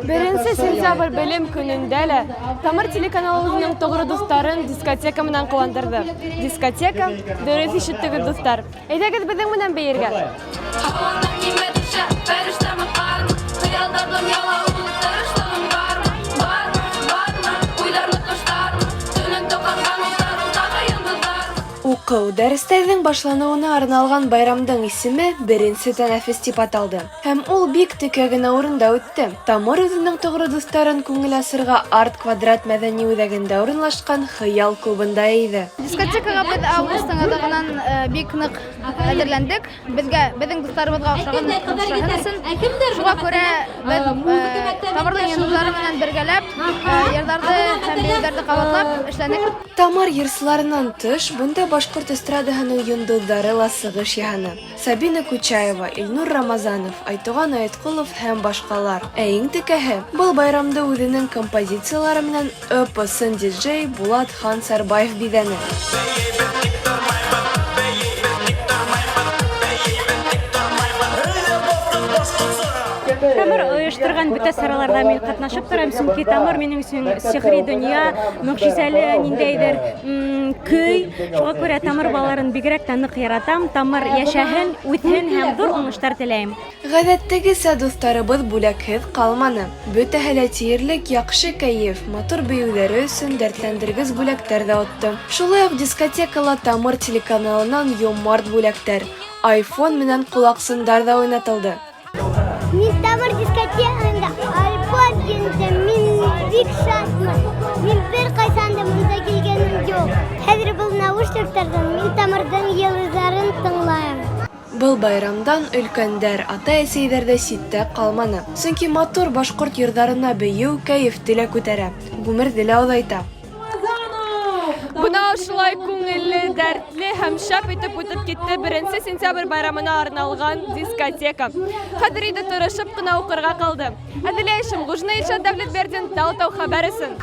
Беренсе сентябрь белем көнөндә лә Тамыр телеканалы үзенең тоғро дуҫтарын дискотека менән ҡыуандырҙы. Дискотека? Дөрөҫ ишеттегеҙ, дуҫтар. Әйҙәгеҙ беҙҙең менән бейергә. Уҡыу, дәрестәрҙең башланыуына арналған байрамдың исеме Беренсе тәнәфес тип аталды. Һәм ул бик текә генә урында үтте. Тамыр үҙенең тоғро дуҫтарын күңел асырға Арт Квадрат мәҙәни үҙәгендә урынлашҡан Хыял клубында йыйҙы. Дискотекаға беҙ августтың аҙағынан бик ныҡ әҙерләндек. Беҙгә, беҙҙең дуҫтарыбыҙға оҡшаған оҡшаһын өсөн. Шуға күрә беҙ Тамырҙың йондоҙҙары менән бергәләп йырҙарҙы һәм бейеүҙәрҙе ҡабатлап эшләнек. Тамыр йырсыларынан тыш, бында башҡорт эстрадаһының йондоҙҙары ла сығыш яһаны. Сабина Кучаева, Илнур Рамазанов, Айтуған Айытҡолов һәм башҡалар. Ә иң текәһе, был байрамды үҙенең композициялары менән Эпосын диджей Булат Хан Сарбаев биҙәне. Тамыр оештырган бөтә сараларда мин катнашып торам, чөнки Тамыр минем өчен сихри дөнья, могҗизәле ниндәйдер көй. Шуңа күрә Тамыр балаларын бигрәк тә нык яратам. Тамыр яшәһен, үҫһен һәм ҙур уңыштар теләйем. Ғәҙәттәгесә дуҫтарыбыҙ бүләкһеҙ ҡалманы. Бөтәһе лә тиерлек яҡшы кәйеф, матур бейеүҙәре өсөн дәртләндергес бүләктәр ҙә отто. Шулай уҡ дискотекала Тамыр телеканалынан йомарт бүләктәр, айфон менән ҡолаҡсындар ҙа уйнатылды. Мин Тамыр дискотекаһында айфон еңдем. Мин бик шатмын. Мин бер ҡайсан да монда килгәнем юҡ. Хәҙер был наушниктарҙан мин Тамырҙың йылдыҙҙарын тыңлайым. Был байрамдан өлкәндәр, атай-әсәйҙәр ҙә ситтә ҡалманы. Сөнки матур башҡорт йырҙарына бейеү кәйефте лә күтәрә, ғүмерҙе лә оҙайта. Бына ошолай күңелле, дәртле һәм шәп итеп үтеп китте беренсе сентябрь байрамына арналған дискотека. Хәҙер инде тырышып ҡына уҡырға ҡалды. Әҙелә Ишемғужина, Илшат Дәүләтбердин, Тау-Тау хәбәр өсөн.